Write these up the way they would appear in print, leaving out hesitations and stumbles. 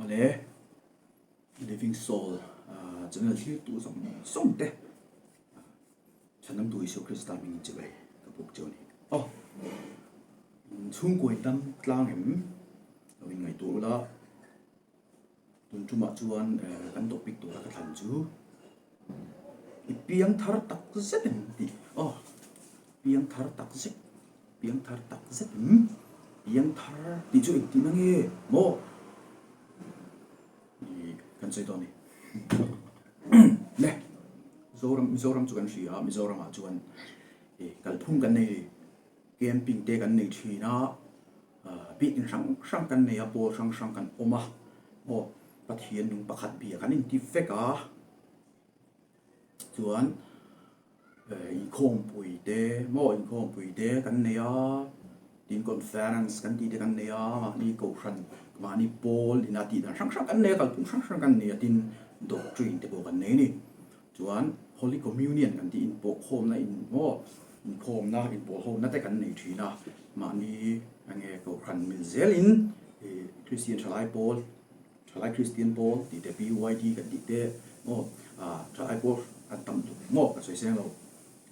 Awle, Living Soul channel thlir tu zawng zawng te Chhandamtu Isua Krista hmingin chibai ka buk chu a ni. Aw, chhungkaw in dam tlang em lo in ngaihtuah ula, tun tumah chuan kan topic tura ka thlan chu i piang thar tak zet em tih aw piang thar tak zet piang thar tak zet em piang thar tih chu engtihna nge maw i kan sawi dawn a ni le Mizoram Mizoram chu kan hria a Mizoramah chuan i kalphung kan nei camping te kan nei thin a biakinn hrang hrang kan nei a pawl hrang hrang kan awm a maw Pathian nung pakhat bia kan inti vek a chuan inkhawmpui te maw inkhawmpui te kan nei a tin conference kan tih te kan nei a mahni kohhran mahni pawl ina tih dan hrang hrang kan nei a kalphung hrang hrang kan nei a tin doctrine te pawh kan nei a ni. Chuan Holy Communion kan tih inpawhkhawmna in maw inkhawmna inpawlhawmna te kan nei thin a, mahni enge kohhran mil zelin ih Kristian Thalai Pawl, Thalai Kristian Pawl tih te PYD kan tih te maw ah Thalai Pawl an tam tuk maw ka sawi seng lo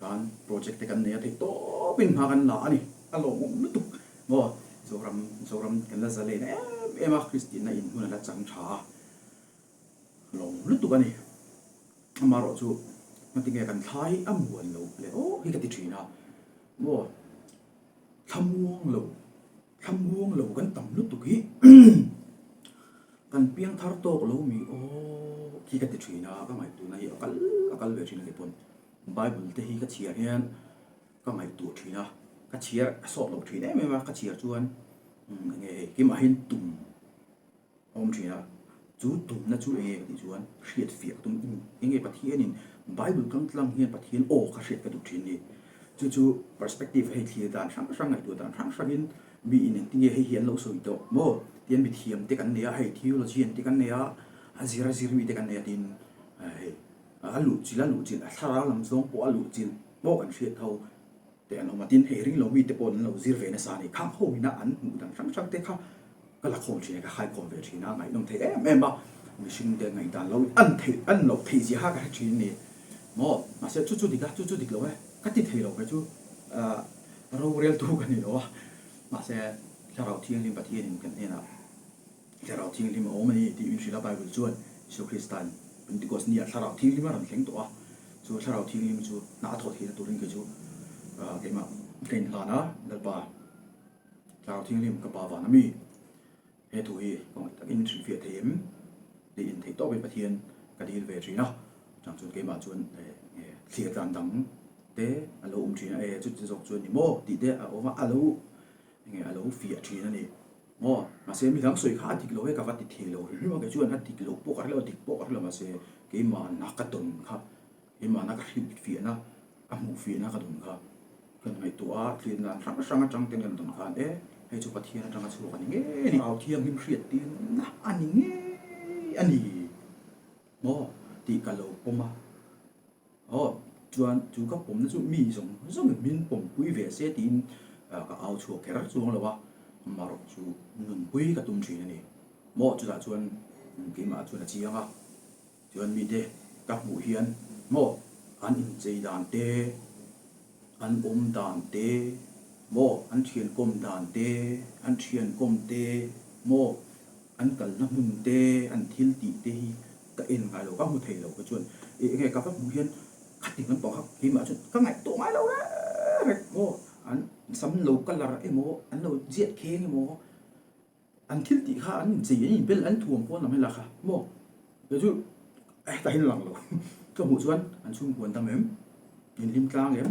khan project te kan nei a theih tawpin hma kan la a ni, a lawmawm lutuk maw Zoram Zoram kan la zalen em em a Kristianna inhmun a la chang tha a. Lawm lutuk a ni. Amaherawh chu ngatinge kan thla hi a muan lo leh aw hi ka ti thin a, maw thlamuang lo, thlamuang lo kan tam lutuk hi kan piang thar tawk lo mi aw hi ka ti thin a, ka ngaihtuahna hi a kal a kal ve thin a ni pawn Bible te hi ka chhiar hian ka ngaihtuah thin a, ka chhiar a sawt lo thin em em a, ka chhiar chuan enge hei keimah hian tum. A awm thin a, chu tumna chu enge ka tih chuan hriat fiah ka tum in enge Pathianin Bible kang tlang hian Pathian aw kha hriat ka duh thin ni. Chu chu perspective hei thlir dan hrang hrang ngaihtuah dan hrang hrangin mi in engtinge hei hi an lo sawi tawh maw tian mi thiam te kan nei a, hei theologian te kan nei a, a zir a zir mi te kan nei a tin hei a luhchilh a luhchilh a thlarau lam zawng pawh a luhchilh pawh kan hriat tho. Te an awm a, tin hei ring lo mite pawh an lo zir ve nasa a ni. Khang ho ina an hmuh dan hrang hrang te kha ka la khawm thin a, ka hai khawm ve thin a, ngaihnawm thei em em a, mihring te ngaihdan lo an theih an loh theih zia kha ka hre thin a ni. Maw? Mahse chu chu dik a, chu chu dik lo e, ka ti thei lo kei chu ah roreltu ka ni lo a, mahse Thlarau Thianghlim Pathianin kan hnenah Thlarau Thianghlim a awm a ni tih min hrilh a, Bible chuan Isua Krista'n Pentecost ni ah Thlarau Thianghlim a rawn thleng tawh a, chu Thlarau Thianghlim chu hna a thawh theihna turin kei chu keimah ka inhlan a, Lalpa Thlarau Thianghlim ka pa van a mi, he thu hi ka ngaih takin min hrilhfiah thei em tiin theih tawpin Pathian ka dil ve thin a, chang chuan keimah chuan thlir tlan dang te a lo awm thin a, e chuti zawk chuan ni maw tih te a awm a, a lo enge a lo fiah thin a ni. Maw? Mahse mi dang sawi kha a dik lo e ka va ti thei lo hrim hrim a, kei chuan a dik loh pawh ka hre lo, a dik pawh ka hre lo mahse keimahna ka dawn kha, keimahna ka hrilh fiahna, a hmuh fiahna ka dawn kha kan ngaihtuah a, thlir dan hrang hrang atang ten kan dawn khan e hei chu Pathian atanga chhuak a ni ngei a ni, Au Thianghlim hriat tirna a ni ngei a ni maw tih ka lo pawm a. Aw, chuan chu ka pawmna chu mi zawng zawngin min pawmpui ve se tiin ka au chhuak kher chuang lo a, amaherawh chu nunpui ka tum thin a ni. Maw chutah chuan keimah chuan a chiang a, chuan mite ka hmuh hian maw an inchei dan te, an awm dan te, maw an thiankawm dan te, an thiankawm te, maw an kalna hmun te, an thil tih te hi ka en ngai lo, ka hmu thei lo kha chuan ih enge ka va hmuh hian khatin kan pawh kha keimah chuan ka ngaihtuah ngai lo reng reng maw an sam lo colour emaw an lo ziat kheng emaw an thil tih kha an inchei an inbel an thuam pawn lam hela kha maw kei chu hetah hian a lang lo ka hmuh chuan an chhungkua an dam em in hlim tlang em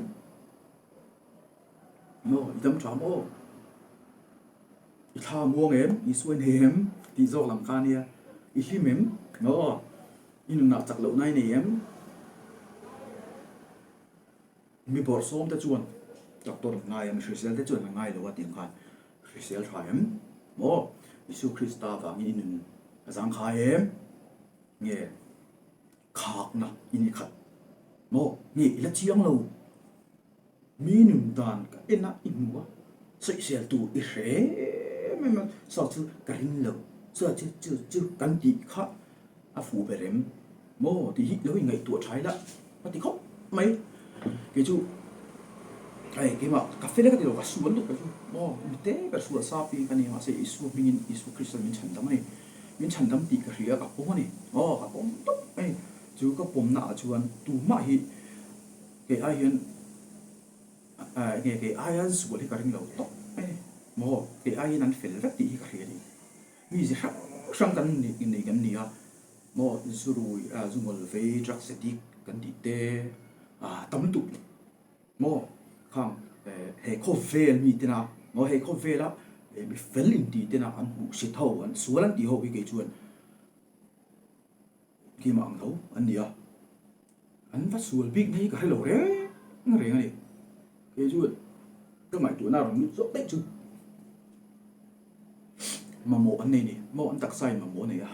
maw i dam tha maw. I thla muang em? Isua i nei em? Tih zawk lam kha a nia. I hlim em? Aw, i nunah chak lohna i nei em? Mi bawrhsawm te chuan doctor an ngai a, mi hrisel te chuan an ngai lo a tih ang khan hrisel tha em? Maw? Isua Krista vangin i nun a zangkhai em? Nge khakna i ni khat? Maw? Nge i la chiang lo? Mi nun dan ka en a i hmu a, sawisel tur i hre em em a, saw chu ka ring lo. Chu chu chu chu kan tih kha a fuh ber em maw tih hi lo inngaihtuah tha ila ka ti khawp mai. Kei chu hei keimah ka fel e ka ti lo ka sual lutuk kei chu maw mi te ber sual sa pi ka ni mahse Isua hmingin Isua Krista min chhan dam a ni. Min chhan dam tih ka hria ka pawm a ni aw ka pawm tawp mai. Chu ka pawmna ah chuan tumah hi kei ai hian Nge kei aia zual hi ka ring lo tawp mai ni maw? Kei aiin an fel vek tih hi ka hria a ni. Mi ze hrang hrang kan nei kan ni a maw? Zu rui, zu ngawl vei, drugs addict kan tih te tam lutuk maw? Khang he khawvel mi tena maw he khawvela mi fel intih tena an hmuhsit ho, an sual an tih ho hi kei chuan Keimah ang tho an ni a, an va sual bik na hi ka hre lo reng reng a ni. Kei chu ka ngaihtuahna a rawn lut zawk daih chu mamawh an nei ni, maw an taksa in mamawh a nei a.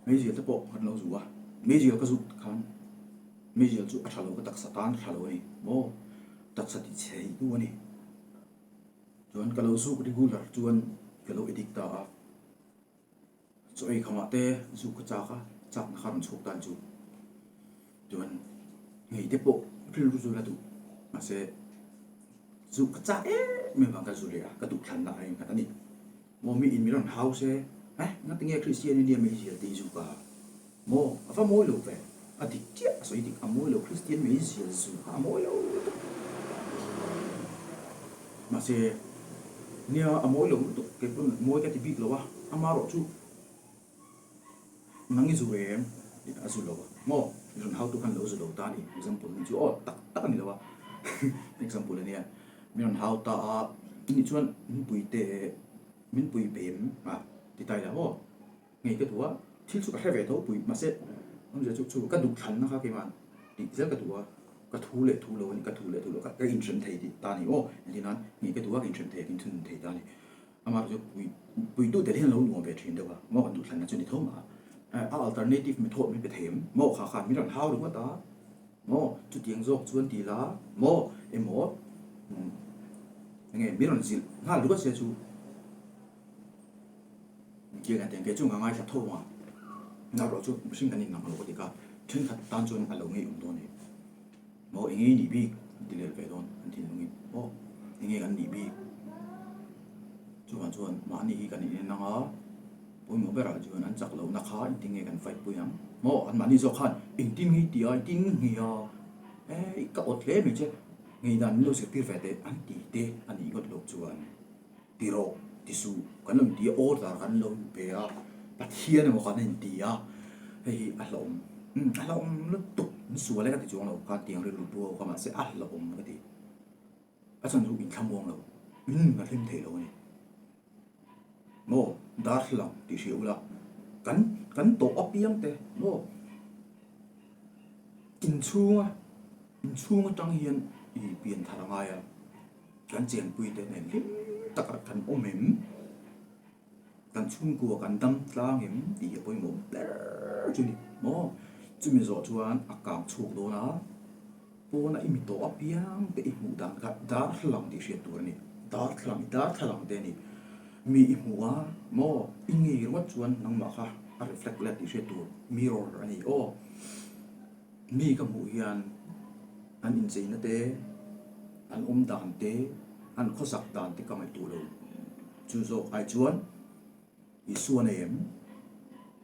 Meizial te pawh kan lo zu a, meizial ka zut khan meizial chu a tha lo ka taksa tan a tha lo a ni maw, taksa ti chhe hi tu a ni. Chuan ka lo zuk regular chuan ka lo addict ta a, chaw ei khamah te zuk ka chak a, chakna kha rawn chhuak tan chu chuan ngei te pawh rilru chu la duh mahse zuk ka chak em em vang ka zu leh a, ka duhthlanna a engkhat a ni. Maw mi in min rawn hau se, eh ngatinge Kristian India meizial te i zuk a? Maw a va mawi lo ve, a dik chiah a sawi dik, a mawi lo Kristian meizial zu kha a mawi lo lutuk. Mahse nia a mawi lo lutuk kei pawn mawi ka ti bik lo a, amarawh chu nang i zu em a zu lo a, maw i rawn hautu khan lo zu lo ta a ni, example ni chu aw tak tak a ni lo a, example a nia, min rawn hau ta a, ni chuan min pui te min pui pem a ti ta ila maw. Ngei ka duh a, thil chu ka hre ve tho pui mahse awmzia chu chu ka duh thlanna kha keimah tih zel ka duh a, ka thu leh thu lo a ni, ka thu leh thu lo ka inhrem thei tih ta a ni aw, engtin nan ngei ka duh a ka inhrem thei a ka inthunun thei ta a ni. Amah chu pui puitu tel hian a lo nuam ve thin deuh a, maw kan duh thlanna chu ni tho mah a, a alternative method min pe thei em maw kha khan min rawn hau ringawt a maw chutiang zawk chuan ti la maw emaw enge min rawn zilh nghal ringawt se chu. Kian a tiang kei chu nga ngaithla tho ang a, narawh chu mihring kan innang lo ka ti kha, thenkhat tan chuan a lo ngeiawm dawn e. Maw enge i nih bik an ti lel ve dawn an thinlungin maw enge kan nih bik chuvang chuan mahni hi kan innang a, pawimawh berah chuan an chak lohna kha engtin nge kan fight pui ang maw an mahni zawk khan engtin nge i ti a engtin nge a eh ka awt hle mai che ngeidan min lo zirtir ve teh an ti te a nih ngawt loh chuan. Ti rawh, ti suh, kan lo inti a, order kan lo inpe a, Pathian emaw kan inti a, hei hi a hlauhawm, umm a hlauhawm lutuk, min sual e ka ti chuang lo, khan tiang rilru pu ho kha mahse a hlauhawm ka ti, a chhan chu inthlamuang lo, in a hlim thei lo a ni. Maw darthlalang tih hria ula, kan kan tawh apiang te maw inchhunga inchhung atang hian i pian thar a ngai a. Kan chenpui te nen hlim taka kan awm em? Kan chhungkua kan dam tlang em tih hi a pawimawh ber chu ni maw? Chumi zawh chuan a kang chhuak dawn a, pawna i mi tawh apiang te i hmuh dan kha darthlalang tih hriat tur a ni. Darthlalang, i darthlalang te a ni. Mi i hmuh a maw? I ngei ringawt chuan nangmah kha a reflect let tih hriat tur, mirror a ni aw. Mi ka hmuh hian an incheina te, an awm dan te, an khawsak dan te ka ngaihtuah lo. Chu zawk ai chuan Isua nei em?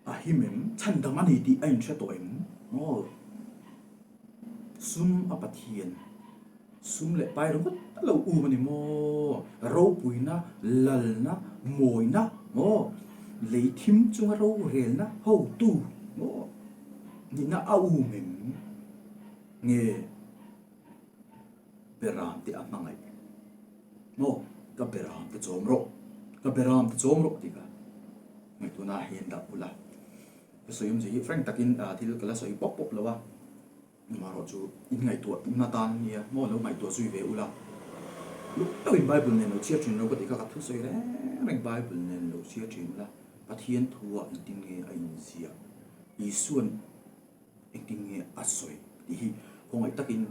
A him em? Chhan dang a ni tih a inhre tawh em? Maw? Sum a Pathian, sum leh pai ringawt a lo um a ni maw? Ropuina, lalna, mawina, maw? Lei thim chunga rorelna hotu, maw? Nihna a um em nge Beram te a hmangaih maw? Ka Beram te chawm rawh, ka Beram te chawm rawh tih kha ngaihtuahna hian dah ula. Ka sawi awmzia hi frank takin thil ka la sawi pawp pawp lo a, amaherawh chu in ngaihtuah na tan nia maw lo ngaihtuah zui ve ula. Luk deuhin Bible nen lo chhiar thin lo ka tih kha ka thusawi reng reng Bible nen lo chhiar thin ula. Pathian thuah engtin nge a inziah? Isua'n engtin nge a sawi tih hi khawngaih takin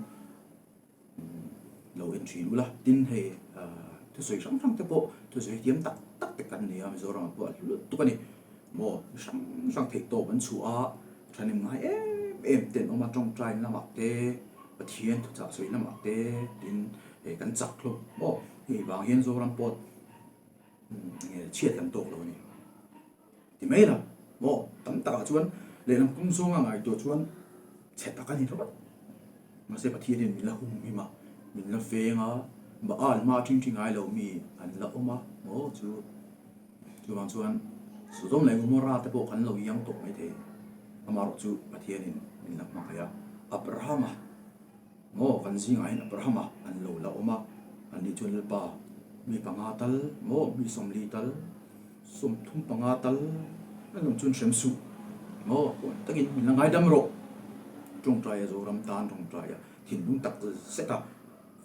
lo en thin ula. Tin, hei. Thusawi hrang hrang te pawh thusawi thiam tak tak te kan nei a, Mizoramah pawh a hlu lutuk a ni. Maw mi hrang hrang theihtawp an chhuah a, thahnem ngai em em te an awm a, tawngtai lamah te, Pathian thuchah sawi lamah te tin kan chak hlawm maw. Hei vang hian Zoram pawh enge chhiat kan tawk lo a ni. Ti mai la maw tam takah chuan lehlam kawng zawnga ngaihtuah chuan chhe tak a ni ringawt. Mahse Pathianin min la hum him a, min la veng a, Baal hma ṭing ṭing ngai lo mi an la awm a maw chu chuvang chuan Sodom leh Gomorrah te pawh kan lo iang tawh maithei. Amaherawh chu Pathianin min la hmangaih a, Abrahama Maw kan zingah hian Abrahama an lo la awm a, anni chuan Lalpa mi panga tal maw mi 40 tal 35 tal an awm chuan hrem suh maw huan takin min la ngaidam rawh tawngtaia Zoram tan tawngtaia thinlung tak zeta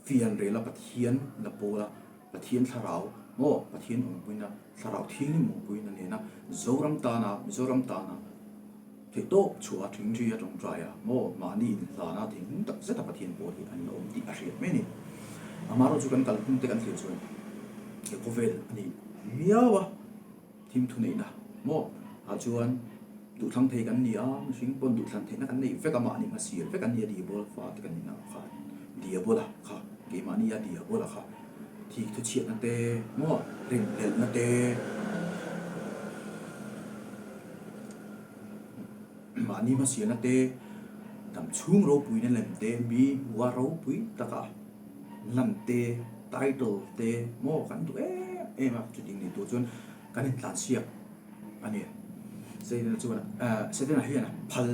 fian rela Pathian la pawla Pathian thlarau maw Pathian awmpuina thlarau thianghlim awmpuina nena Zoram tana Mizoram tana Theih tawp chhuah a thing ri a tawngtai a, maw mahni inhlana thinlung tak zet a Pathian pawh hi an la awm tih a hriat mai a ni. Amaherawhchu kan kalphung te kan thlir chuan he khawvel a ni miau a, thim thuneihna maw ah chuan duhthlang thei kan ni a, mihring pawn duhthlan theihna kan neih vek a, mahni hmasial vek an ni a, diabola fa te kan nihna khan diabola kha keimahni a diabola kha Thik thuchhiatna te maw rinhlelhna te mahni hmasialna te dam chhung ropuina lem te mi hmua ropui taka lan te title te maw kan duh em em a chuting ni tur chuan kan intlansiak a ni. Setana chuan Setana hian a phal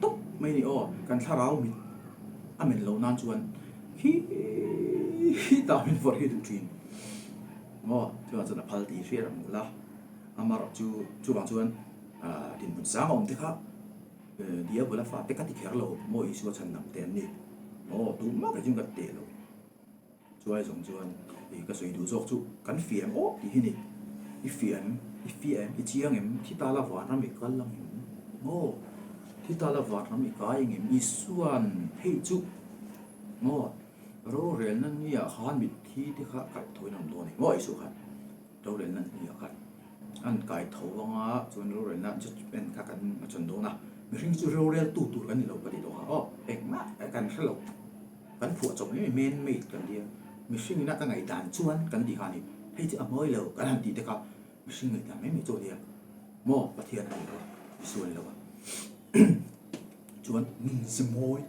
tawp mai a ni aw kan thlarau mit a men loh nan chuan Hi tah min vawrh hi duh thin maw chuvang chuan a phal tih hriat ang la amarawh chu chuvang chuan ah dinhmun sang a awm te kha diabol a fate ka ti kher lo maw Isua chhan dang te an ni maw tumah kei chuan ka teh lo. Chuai zawng chuan ih ka sawi duh zawk chu kan fiah em aw tih hi ni. I fiah em? I fiah em? I chiang em? Thi ta la vanram i kal ang em? Maw? Thi ta la vanram i kai ang em? Isuan hei chu maw rorelna nia khan mitthi te kha kaih tho in a awm dawn a ni maw Isua khan rorelna nia khan an kai tho ang a chuan rorelna judgement kha kan hmachhawn dawn a mihring chu rorel tu tur kan ni lo ka tih tawh kha aw engmah kan hre lo. Kan phuah chawp mai mai man made kan tia, mihring ina ka ngaihdan chuan kan tih kha a ni, hei chu a mawi lo kan han tih te kha mihring ngaihdan mai mai chu a nia, maw Pathian a ni lo a, Isua a ni lo a, chuan nunze mawi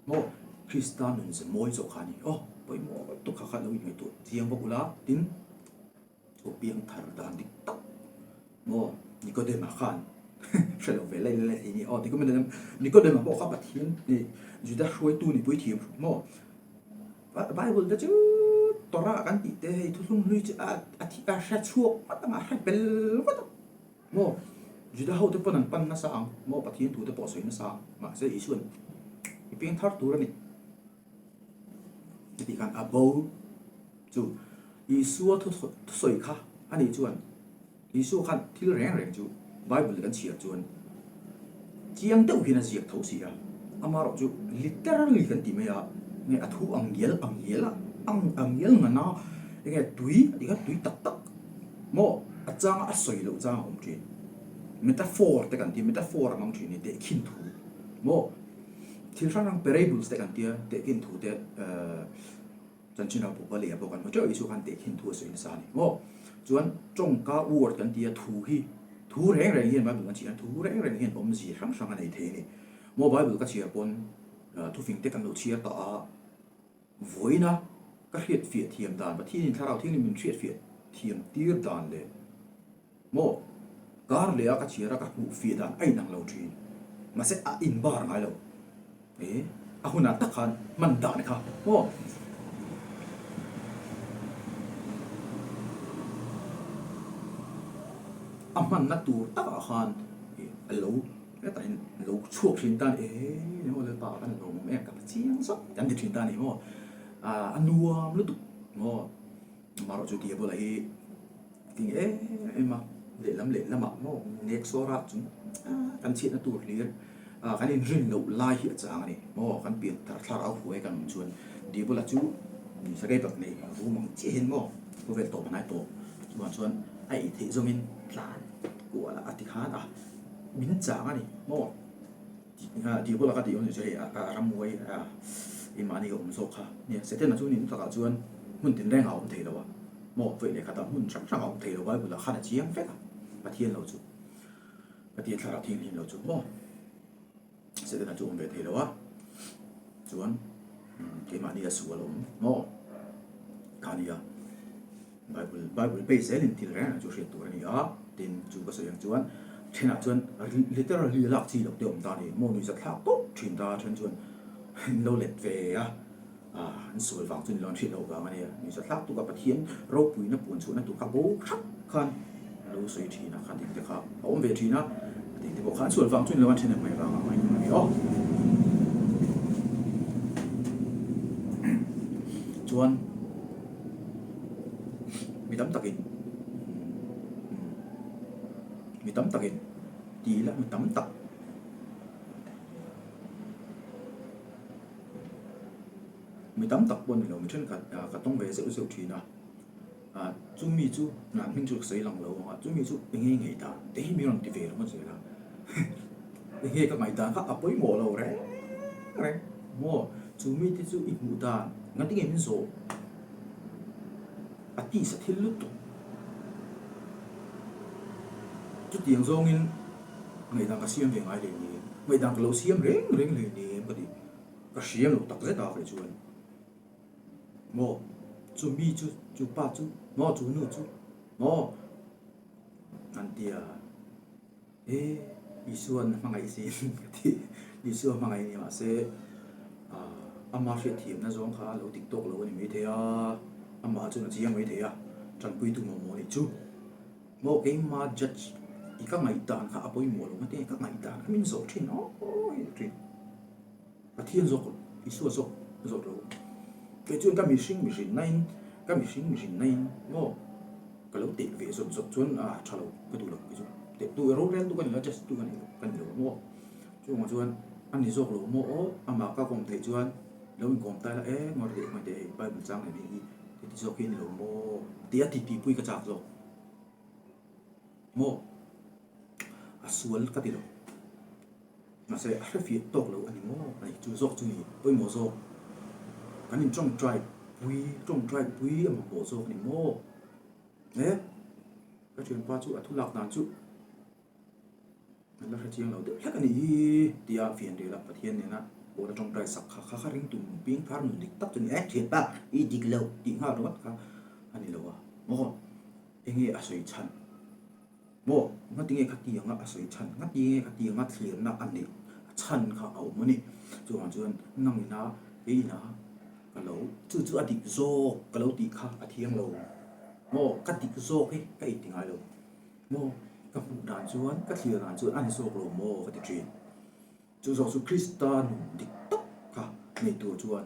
maw Krista nunze mawi zawk kha a ni aw pawimawh lutuk kha kha lo inngaihtuah chiang bawk ula tin. Aw piang thar dan dik tak maw Nikodema khan hre lo ve lai lai thei ni aw Nikodema pawh kha Pathian ih Juda hruaitu ni pui thiam maw Bible te chu Torah kan tih te hei thuthlung hlui chu a a thi a hre chhuak ngawt ang a hre bel ngawt ang maw Juda ho te pawn an pan nasa ang maw Pathian thu te pawh a sawi nasa ang mahse Isuan i piang thar tur a ni. Heti khan a bo chu Isua thusawi kha a nih chuan Isua khan thil reng reng chu Bible kan chhiar chuan chiang deuh hian a ziak tho si a, amaherawh chu literally kan ti mai a, nge a thu ang ngial ang ngial a ang ang ngial ngan a, enge tui a tih kha tui tak tak maw a changa a sawi loh chang a awm thin, metaphor te kan ti metaphor a hmang thin ni tehkhin thu maw. Thil hrang hrang parables te kan tia tehkhin thu te chanchin a pupa leh a bawk an hmu teuh Isua khan tehkhin thu a sawi nasa a ni maw? Chuan tawngka word kan tia thu hi thu reng reng hian Bible kan chhiar thu reng reng hian awmzia hrang hrang a nei thei a ni. Maw Bible ka chhiar pawn thufing te kan lo chhiar tawh a, vawiina ka hriatfiah thiam dan Pathianin Thlarau Thianghlim min hriatfiah thiam tir dan leh Maw? Kar leh a ka chhiar a ka hmuh fiah dan a inang lo thin. Mahse a inbar ngai lo. E, a hunah tak khan hman dan kha maw? A hmanna tur takah khan a lo hetah hian a lo chhuak thin ta a ni. E, maw Lalpa kan lawm awm em ka chiang zawk kan ti thin ta a ni maw? A nuam lutuk maw? Amaherawhchu chu Diabola hi Ting em em a, lehlam lehlamah maw nek sawr a chung kan chhiatna tur hlir kan inrin loh lai hi a chang a ni maw, kan pian thar thlarau huai kan awm chuan Diabola chu Sakei tak nei rum ang chiah hian maw khawvel tawp a hnai tawp chuvang chuan a ei theih zawngin tlan kual a ti khan a min chang a ni maw tih bulah ka tih awm chu hei a rammuai keimahni a awm zawk kha nia Setana chu nin takah chuan hmun tinreng a awm thei lo a maw vawi leh khatah hmun hrang hrang a awm thei lo Bible ah khan a chiang vek a Pathian lo chu Pathian thlarau thianghlim lo chu maw. Setana chu awm ve thei lo a, chuan keimahni a sual awm maw kha a ni a, Bible Bible pei zelin thil reng reng chu hriat tur a ni a, tin chu ka sawi ang chuan thenah chuan literally a lak chi loh te awm ta a ni, maw nuihzat thlak tawp thin ta a then chuan an lo let ve a. An sual vang chu ni lo, an hriat loh vang a nia. Nuihzat hlak tuk a Pathian ropuina puan chhuahna tur kha bo hrap khan a lo sawi thin a, kha ding te kha a awm ve thin a, a ding te pawh kha an sual vang chu ni lo, an then hmai vang a ngaih tur a ni aw. Chuan mi tam takin mi tam takin ti ila mi tam tak. Mi tam tak pawh a ni lo, mi thenkhat ka tawng ve zeuh zeuh thin a, chu mi chu an hming chu ka sawi lang lo ang a, chu mi chu eng nge ngaihdan te hi min rawn ti ve ringawt zel a, eng nge ka ngaihdan kha a pawimawh lo reng reng maw, chu mi te chu i hmuh dan ngati nge min zawh a tisa thil lutuk chutiang zawngin ngaihdan ka siam ve ngai leh ni, ngaihdan ka lo siam reng reng leh ni em ka ti. Ka hria lo tak zet a kei chuan maw chu mi chu chu pa chu maw chu nu chu maw an ti a e Isuan a hmangaih sin ka ti Isua hmangaih ni mahse ah ama hriatthiamna zawng kha a lo dik tawk lo a ni maithei a amah chuan a chiang maithei a tanpuitu mamawh nih chu maw keima judge i ka ngaihdan kha a pawimawh lo maithei ka ngaihdan kha min zawh thin aw thin. Pathian zawk Isua zawk zawk lo. Kei chuan ka mihring mihrin nain ka mihring mihrin nain maw ka lo teh ve zawt zawt chuan a tha lo ka duh lo kei chu teh tu rorel tu ka ni lo judge tu ka ni lo ka ni lo maw chuvangah chuan a ni zawk lo maw aw amah ka kawm theih chuan lo inkawm ta ila e ngawi teh ngawi teh hei bible chang leh hei hi heti zawk hi a ni lo maw tia titi pui ka chak zawk maw a sual ka ti lo. Mahse, a hrefiah tawk lo a ni maw? A ni, chu zawk chu ni pawimawh zawk. Kan in tawngtai pui, tawngtai pui a mamawh zawk a ni maw? E, ka thianpa chu a thu lak dan chu an la hrechiang lo deuh hlek a nih hi tia fian rel a Pathian nena pawla tawngtai sak kha kha kha ringtu nun piang thar nun dik tak chu ni e, thianpa i dik lo tih nghal ringawt kha a ni lo a maw? Enge a sawi chhan? Maw, ngatinge khatianga a sawi chhan, ngatinge khatianga thlirna a neih a chhan kha a awm a ni. Chuvang chuan nangina keina ka lo, chu chu a dik zawk ka lo tih kha a thiang lo. Maw, ka dik zawk hi ka inti ngai lo. Maw, ka hmuh dan chuan, ka thlir dan chuan a ni zawk lo maw ka ti thin. Chu zawk chu Krista nun dik tak kha nei tur chuan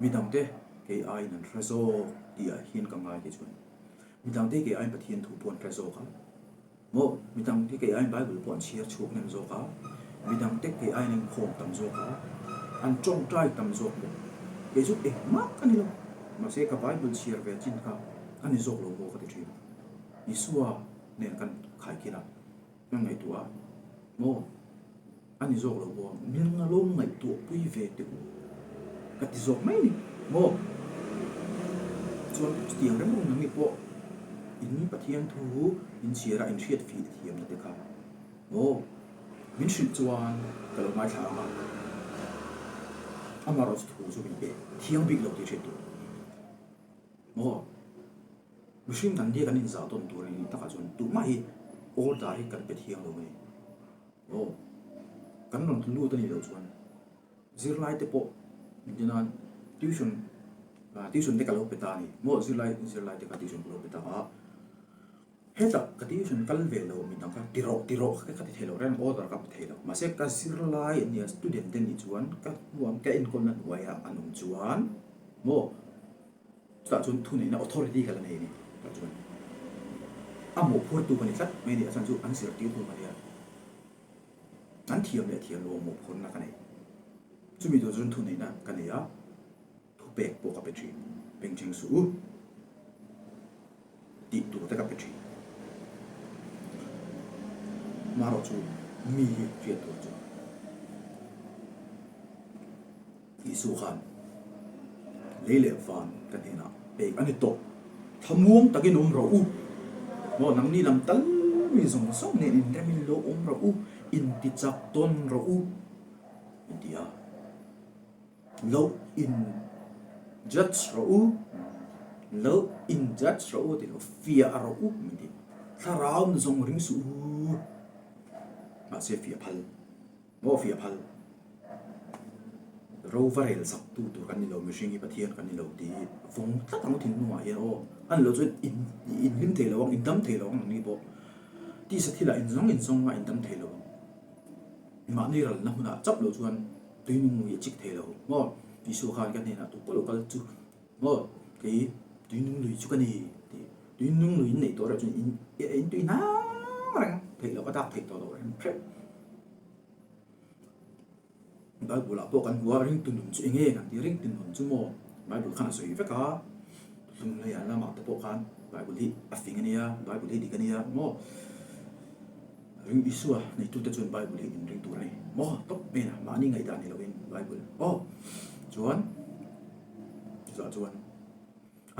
midangte kei aiin an hre zawk tih ah hian ka ngai kei chuan. Midangte kei aiin Pathian thu pawh an hre zawk a, maw midangte kei aiin Bible pawh an chhiar chhuak hnem zawk a, midangte kei aiin an inkhawm tam zawk a, an tawngtai tam zawk bawk. Kei chu engmah ka ni lo, mahse ka Bible chhiar ve chin kha a ni zawk lo maw ka ti thin. Isua nen kan khaikhin a. Ka ngaihtuah a, maw? A ni zawk lo maw? Min lo ngaihtuah pui ve teh u ka ti zawk mai a ni maw? Chuan chutiang reng reng nangni pawh in Pathian thu in chhiar a, in hriat fih thiamna te kha maw? Min hrilh chuan ka lo ngaithla ang a, amaherawhchu thu chu min pe thiang bik lo tih hriat tur maw? Mihring kan nia kan inzah tawn tur a nih takah chuan tumah hi order hi kan pe thiang lo a ni. Aw, kan rawn lut a nih loh chuan zirlai te pawh engtin nan tuition tuition te ka lo pe ta a ni maw zirlai zirlai te kha tuition ka lo pe ta a, hetah ka tuition kal ve lo mi dang kha ti rawh ti rawh kha ka ti thei lo reng order ka pe thei lo mahse ka zirlai an nia student te nih chuan ka hnuam ka enkawlna hnuaiah an awm chuan maw. Chutah chuan thuneihna authority ka la nei a ni. Chutah chuan a mawhphurtu ka ni tlat mai a ni. A chhan chu an zirtirtu ka nia. An thiam leh thiam lo a mawhphurna ka nei. Chumi tur chuan thuneihna ka nei a, thu Thupek pawh ka pe thin. Bengchheng suh u. Tih tur te ka pe thin. Marawh chu mi hi hriat tur chu Isua khan lei leh van ka hnenah pek a ni tawh. Thlamuang takin awm rawh u. Maw nangni lam tal mi zawng zawng nen inremin lo awm rawh u, intichak tawn rawh u, min ti a. Lo in judge rawh u, lo in judge rawh u tih lo fiah rawh u min ti. Thlarau na zawng ring suh u. Mahse fiah phal, maw fiah phal. Ro va rel sak tu tur kan ni lo, mihring hi Pathian kan ni lo tih hi vawng tlat ang u thinlungah hian aw. A ni lo chuan in in hlim thei lo ang, in dam thei lo ang nangni pawh. Tisa thilah in zawng in zawng a in dam thei lo ang. Mahni ralna hmunah chauh lo chuan tui nung lui a chik thei lo maw? Isua khan ka hnenah tu pawh lo kal chu maw kei tui nung lui chu ka ni tih tui nung lui in neih tawh reuh chuan in in tui hnang reng theih loh a dak theih tawh loh reng hreuh. Bible ah pawh kan hmu a ringtu nun chu enge kan ti ringtu nun chu maw Bible khan a sawi vek a hlumhlei an lamah te pawh khan Bible hi a fing a nia Bible hi dik a nia maw Ring Isua neitute chuan Bible hi in ring tur a ni maw? Tawp mai a, mahni ngaihdan ni loin Bible aw chuan chutah chuan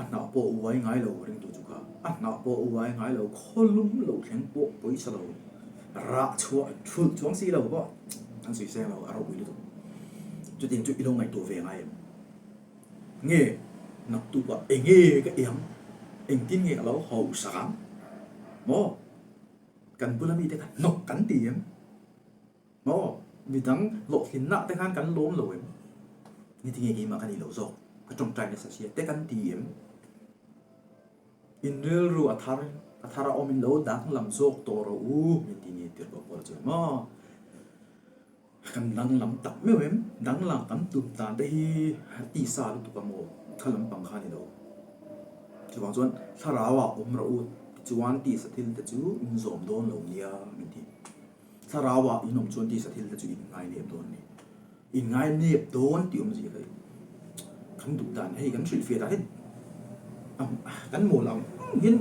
a hnah pawh uai ngai lo ringtu chu kha a hnah pawh uai ngai lo khawlum lo thleng pawh pawisa lo rah chhuah thulh chuang si lo pawh an sawi seng lo a ropui lutuk chutiang chu i lo ngaihtuah ve ngai em? Nge naktukah enge ka iang engtin nge a lo hausak ang maw? Kan bula mite kha hnawk kan ti em? Maw? Midang hlawhtlinna te khan kan lawm lo em? Ni tinge keimah ka nih loh zawk, ka tawngtai nasa sia te kan ti em? In rilru a thar a thar a awmin lo danglam zawk tawh rawh u min ti ni tirhkoh Paula chuan maw? Kan danglam tak meuh em? Danglam kan tum dan te hi tisa lutuk a maw? Kha lampang kha a ni lo. Chuvang chuan thlarau ah awm rawh u tichuan tisa thil te chu in zawm dawn lo nia min ti. Thlarau ah in awm chuan tisa thil te chu in ngai nep dawn a ni. In ngai nep dawn tih awmzia kha kan duh dan hei kan hrilhfiah dan hi kan mawl ang ang hian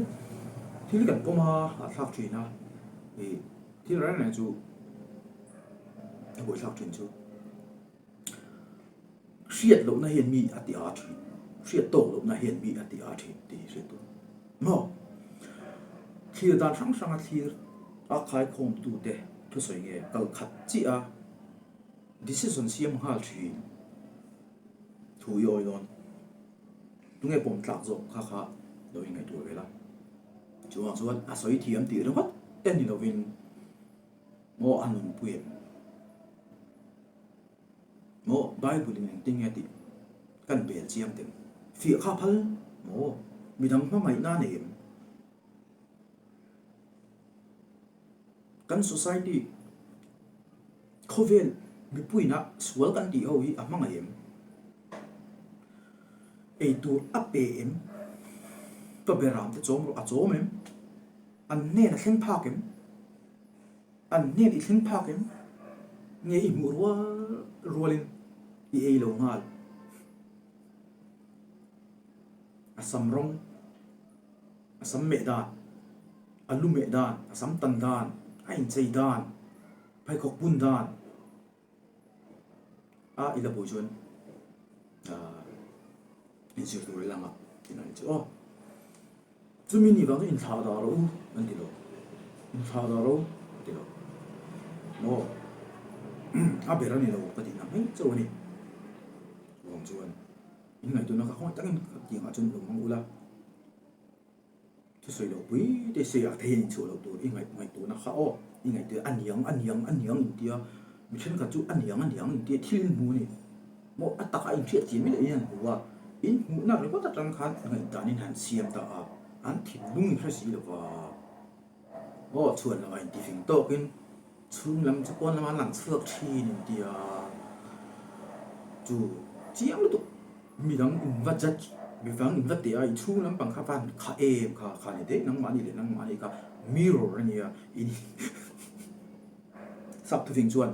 thil kan pawm a, a thlak thin a ih. Thil reng reng chu a buaithlak thin chu hriat lohna hian mi a ti a thin, hriat tawk lohna hian mi a ti a thin tih hi hriat tur maw? Thlir dan hrang hranga thlir a khaikhawmtute thusawi nge kal khat chiah a decision siam nghal thin thu i awi dawn. Tunge pawm tlak zawk kha kha lo inngaihtuah ve la. Chuvang chuan a sawi thiam tih ringawt te ni lovin maw a nunpui em? Maw Bible in engtin nge tih kan bel chiang tem? Fiah kha phal maw? Midang hmangaihna nei em? Kan society khawvel mipuina sual kan tih ho hi a hmangaih em? Eitur a pe em? Ka beram te chawm rawh a chawm em? An hnen a thleng phak em? An hnen i thleng phak em? Nge i hmuh rual rualin i ei lo nghal? A sam rawng, a sam meh dan, a lu meh dan, a sam tan dan, a inchei dan, pheikhawk bun dan, A i la buai chuan inzir tur i langa tih a ni chu aw. Chumi ni vang chu inthlah dah rawh u an ti lo. Inthlah dah rawh u an ti lo. Maw a ber a ni lo ka tih na mai chauh a ni. Chuvang chuan in ngaihtuahna kha khawngaih takin ka tiangah chuan lo hmang ula. Thusawi loh pui te sawi ah thei in chhuah loh tur i ngaih ngaihtuahna kha aw i ngaihtuah a niang a niang a niang in tia mi thenkhat chu a niang a niang in tia thil in hmu a ni maw a takah in hriat chian miah in han hmu a in hmuhna ringawt atang khan ngaihdan in han siam ta a an thinlung in hre si lova aw chhuan lamah in tifing tawkin chhung lam chu pawn lamah an lang chhuak thin in tia chu chiang lutuk. Midang in va judge, midang in va teh a, i chhung lampang kha van kha em kha kha ni daih nangmahni leh nangmahni kha mirror a nia in sap thuving chuan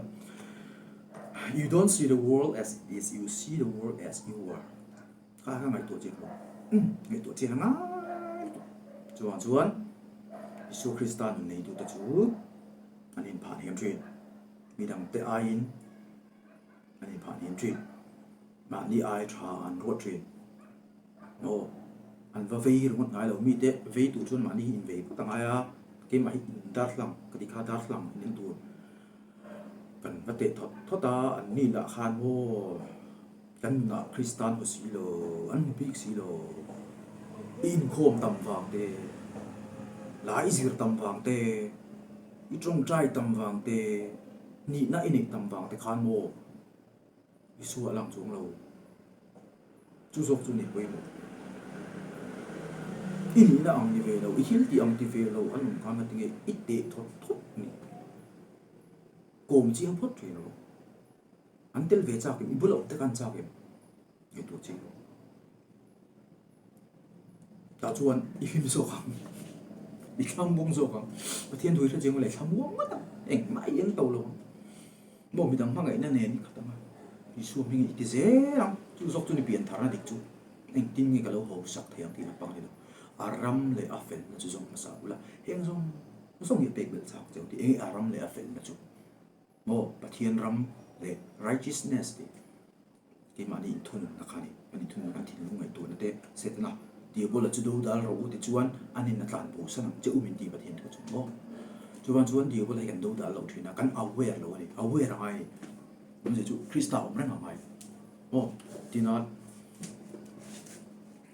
you don't see the world as it is, you see the world as you are. Kha kha ngaihtuah chiang lo. Umm ngaihtuah chiang a ngai lutuk. Chuvang chuan Isua Krista nun neitute chu an inphah hniam thin. Midangte aiin an inphah hniam thin. Mahni ai tha an ruat thin. Aw, an va vei ringawt ngai lo. Mite vei tur chuan mahni hi invei phawt a ngai a, keimah hi in darthlang ka ti kha darthlang in en tur kan va teh thawt thawt a, an ni lah khan maw kan nunah Krista an hmu si lo, an hmu bik si lo, i inkhawm tam vang te, lai zir tam vang te, i tawngtai tam vang te, nihna i neih tam vang te khan maw. Isua a lang chuang lo. Chu zawk chu ni pawimawh. I nihna ang ni ve lo, i thil tih ang ti ve lo an awm khan ngatinge i teh thawt thawt ni. Kawm chiang phawt thin rawh. An tel ve chak em? I bula awm te kha an chak em? Ngaihtuah chiang rawh. Tah chuan i hlim zawk ang, i thlang bawng zawk ang. Pathian thu i hre chiang leh thla muang ngawt ang, engmah i eng to lo ang. Maw midang hmangaihna nen i khat ang a, Isua hmingin i ti zel ang. Chu zawk chu ni piantharna dik chu engtin nge ka lo hausak thei ang tih lampang a ni lo. A ram leh a felna chu zawng hmasa ula, heng zawng zawng hi a pek belh chak cheu tih enge a ram leh a felna chu? Maw Pathian ram leh righteousness tih. Keimahni inthununna kha a ni. Kan inthununna kan thinlung ngaihtuahna te Setana Diabola chu do dal rawh u ti chuan a nin a tlan bo san ang che u min ti Pathian thu chu maw? Chuvang chuan Diabola hi kan do dal lo thin a, kan aware lo a ni. Aware a ngai a ni. Awmzia chu Krista awm reng a ngai maw? Tina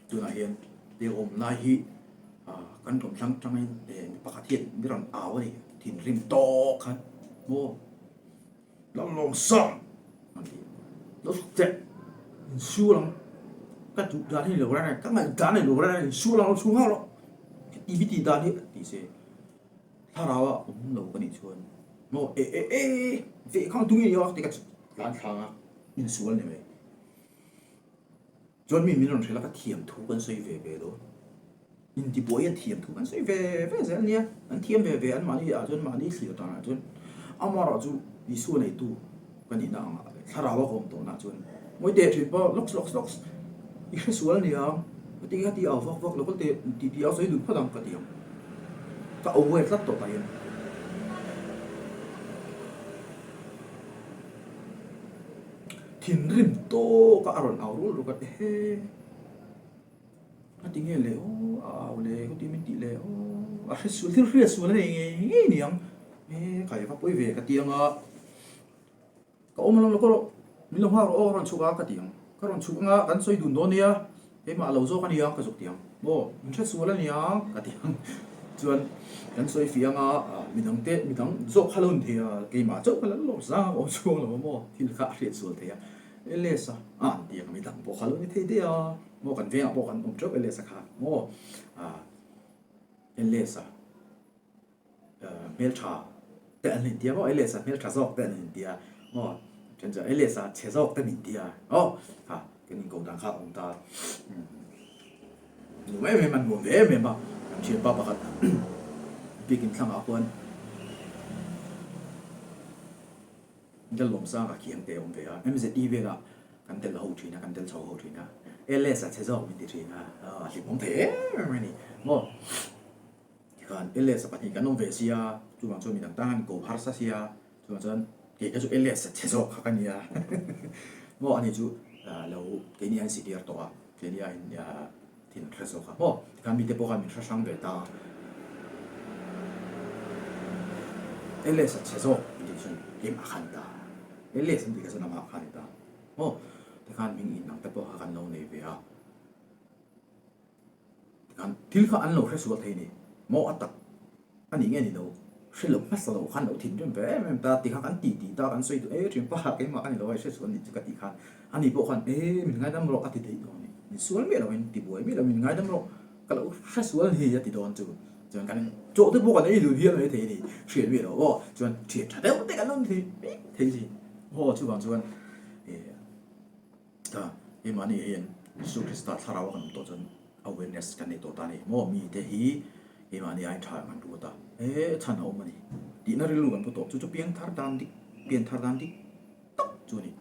tunah hian he awm lai hi kan rawn thlang tangin mi pakhat hian mi rawn au a ni. Thinrim tawk khan maw? Lalawng sang an ti. Lo chhuk teh, insual ang. Ka duh dan hi ni lo reng reng, ka ngaih dan a ni lo reng reng, insual ang lo chhung hauh lo. Ka ti mi tih dan hi a ti se. Thlarau a awm lo ka nih chuan maw e e e veh khang tung i ni a ti ka tlan thlang a, insual ni mai. Chuan mi min rawn hrilh a, ka thiam thu kan sawi ve ve dawn. Intibuai hian thiam thu kan sawi ve ve zel ania, an thiam ve ve anmahni ah chuan mahni thlir danah chuan amaherawh chu Isua neitu ka nihna angah leh thlarau a ka awm tawhna ah chuan ngawi teh thin pawh lawks lawks lawks i hre sual aniang ka ti ka ti au vak vak lo ka ti ti ti au sawi dun phawt ang ka ti ang ka aware tlat tawh tah hian. Thinrim tawk a a rawn au rul ruk a ehe. A ti nge le aw a au le ka ti min tih le aw a hre sual thil hriat sual a nei ngei ngei niang e kai va pawi ve ka ti ang a ka awm alawm lo ka rawh min lo nghak rawh aw ka rawn chhuk a ka ti ang ka rawn chhuk anga kan sawi dun dawn nia keimah lo zawk a nia ka zuk ti ang maw min hre sual a nia ka ti ang chuan kan sawi fih anga midang te midang zawk kha lo ni thei a keimah chauh kha lo lawm zang a awm chhuang lo a maw thil kha a hriat sual thei a LS a an ti ang midang pawh kha lo ni thei daih a. Maw kan vengah pawh kan awm teuh LS a kha maw ah LS a hmeltha te an intia maw LS a hmeltha zawk te an intia maw then chuan LS a chhe zawk te min tia aw ha kan inkoh dan kha a awm ta nuam em em a nuam ve em em a kan thianpa pakhat biakin thlangah khuan Lalawmsanga khian te awm ve a, MZE velah kan tel ho thin a, kan tel chho ho thin a, LS a che zawk min ti thin a, a hlimawm thei em em a ni maw? Tikhan LS a pahnih kan awm ve sia, chuvang chuan midang tan ko harsa sia, chuvang chuan kei kha chu LS a che zawk kha ka nia maw? Ani chu lo keini an senior tawh a, keini aiin Thin an hre zawk a maw? Tikhan mite pawh khan min hre hrang ve ta a. LS a chhe zawk an tih chuan keimah khan ta. LS an tih kha chuan amah khan ta maw? Tikhan hming inang te pawh kha kan lo nei ve a. Tikhan thil kha an lo hre sual thei ni maw a tak. A nih nge ni lo, hre lo hmasa lo khan lo thinrim ve em em ta ti kha kan ti ti ta kan sawi duh e thin pa keimah ka ni lo a i hre sual nih chu ka tih khan a ni pawh khan e min ngaidam rawh a ti theih dawn ni, min sual miah lo in ti buai miah lo min ngaidam rawh ka lo hre sual ni a ti dawn chu chuan kan chaw te pawh kan ei dun hial mai thei a ni hriat miah lo aw chuan thian tha deuh te kan awm thei thei si aw chuvang chuan e. Ta, keimahni hian Isu Krista thlarau a kan awm tawh chuan awareness kan nei tawh ta a ni. Maw mite hi keimahni aiin tha kan ruat a, e chhan a awm a ni tihna rilru kan pu tawh. Chu chu piangthar dan dik, pianthar dan dik tak chu a ni.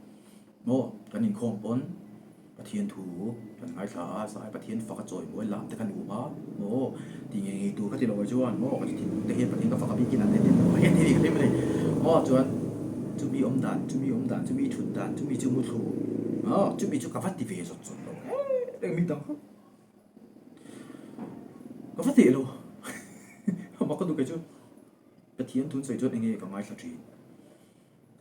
Maw kan inkhawm pawn. Pathian thu kan ngaithla a, zai Pathian fak a chawi mawi lam te ka nuam a, maw ti ngei ngei tur ka ti lo ai chuan maw ka thinlung te hian Pathian ka fak a bikin an en lo a, heng thil hi ka hlim a ni. Maw chuan chumi awm dan, chumi awm dan, chumi thut dan, chumi chu muthlu, maw chumi chu ka va ti ve zawt zawt lo reng reng mi dang kha ka va teh lo mak ka duh kei chu Pathian thun sawi chuan eng nge ka ngaithla thin.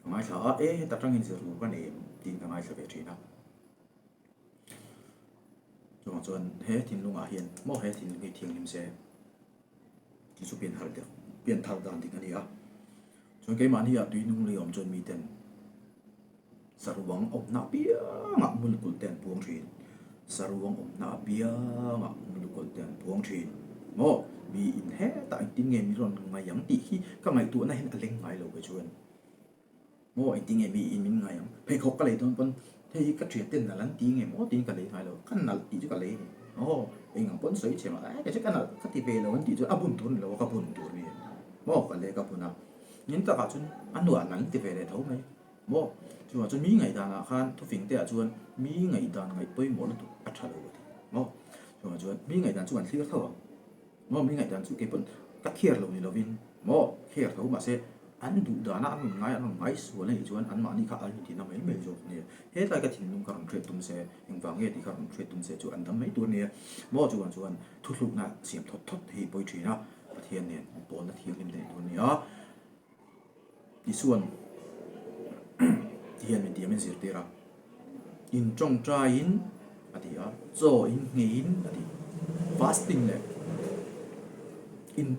Ka ngaithla a, e heta tangin zir tur ka nei em tiin ka ngaithla ve thin a. Chuvang chuan he thinlungah hian maw he thinlung hi thianghlim se tih chu pian thar dik pian thar dan dik a ni a. Chuan keimahni ah tui nung lei awm chuan miten saruang awmna apiangah mulukawlh te an puang thin. Saruang awmna apiangah mulukawlh te an puang thin. Maw miin hetah engtin nge min rawn ngai ang tih hi ka ngaihtuahna hian a leng ngai lo kei chuan. Maw engtin nge miin min ngai ang? Pheikhawk ka lei dawn pawn hei hi ka thian ten nalh an ti nge maw tiin ka lei ngai lo. Ka nalh tih chu ka lei a ni. Aw eng ang pawn sawi chhe mah e kei chu ka nalh ka ti ve lo an tih chuan a bun tur a ni lo a ka bun tur a ni. Maw ka lei ka bun a. Min takah chuan a hnuah nalh an ti ve leh tho mai. Maw chuvang chuan mi ngaihdanah khan thufing te ah chuan mi ngaihdan ngaih pawimawh lutuk a tha lo a ti. Maw chuvang chuan mi ngaihdan chu kan thlir tho ang. Maw mi ngaihdan chu kei pawn ka care lo ni lovin maw care tho mahse an duh dana an rawn ngai an rawn ngai sual a nih chuan anmahni kha an inti na mai mai zawk a nia. Hetlai ka thinlung ka rawn hriat tum se engvang nge tih kha rawn hriat tum se chu an dam mai tur a nia. Maw chuvang chuan thuthlukna siam thawt thawt hi pawi thin a, Pathian nen pawlna thianghlim te nih tur a ni a. Isuan ti hian min ti a, min zirtir a, in tawngtaiin a ti a, chaw in ngheiin a ti, fasting leh in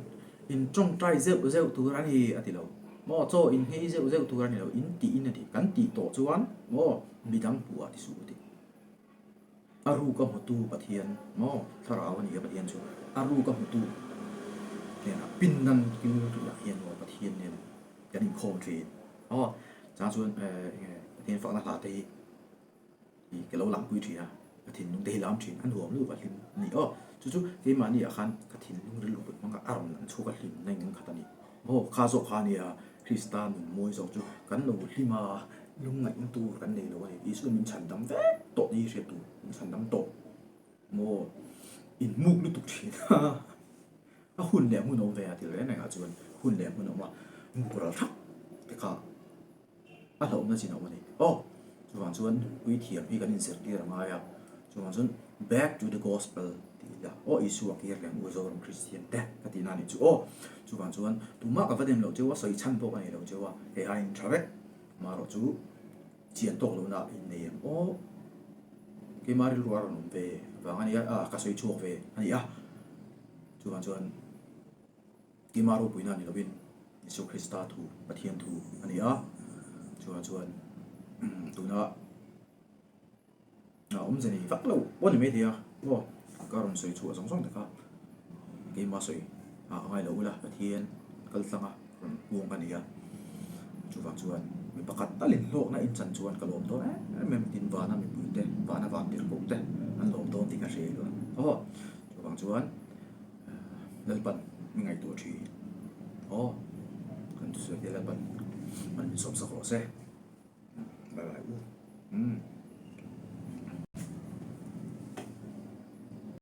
in tawngtai zeuh zeuh tur a ni a ti lo, maw chaw in nghei zeuh zeuh tur a ni lo, in tiin a ti, kan tih tawh chuan maw midang hmuh ah ti suh a ti. A ruk a hmutu Pathian maw? Thlarau a ni a Pathian chu. A ruk a hmutu hnenah pindan kil rihah hian maw Pathian nen kan inkhawm thin. Aw, chang chuan eh enge Pathian fakna hla te hi i ka lo lampui thin a, ka thinlung te hi lam thin, a nuam lutuk a hlim a ni aw. Chu chu keimahni ah khan ka thinlung rilru put hmanga a rawn lang chhuak a hlimna in kan khat a ni. Aw, kha zawk kha a nia Krista nun mawi zawk chu kan lo hlim a, lungngaihna tur kan nei lo a ni. Isuan min chhan dam vek tawh ni hriat tur, min chhan dam tawh maw? Inmuk lutuk thin a, a hun leh hmun a awm ve a ti reng rengah chuan hun leh hmun a awm a, muk ral thak te kha a hlauhna chin a awm a ni. Aw, chuvang chuan nunpui thiam hi kan inzirtir a ngai a, chuvang chuan back to the gospel tih ila aw Isua kir leh ang u Zoram Kristian te ka tihna a nih chu aw. Chuvang chuan tumah ka va dem loh cheu a, sawi chhan pawh ka nei lo cheu a, hei aiin tha vek marawh chu chian tawk lohna in nei em aw. Keimah rilru a rawn awm ve vang a ni a, ka sawi chhuak ve a ni a, chuvang chuan. Keimah ropuina ni lovin Isua Krista thu, Pathian thu a ni a. Chuvang chuan tuna awmze nei vak lo pawh a ni maithei a, aw ka rawn sawi chhuah zawng zawng te kha keimah sawi a ngai lo ula Pathian kal tlang a rawn puang ka ni a. Chuvang chuan mi pakhat talin hlawkna in chan chuan ka lawm dawn em em tin vana mipui te, vana vantirhkoh te an lawm dawn tih ka hre ilo a. Aw chuvang chuan. Lalpan min ngaihtuah thin. Aw, kan thusawi te Lalpan man min sawmsak rawh se. Bye bye u. Umm.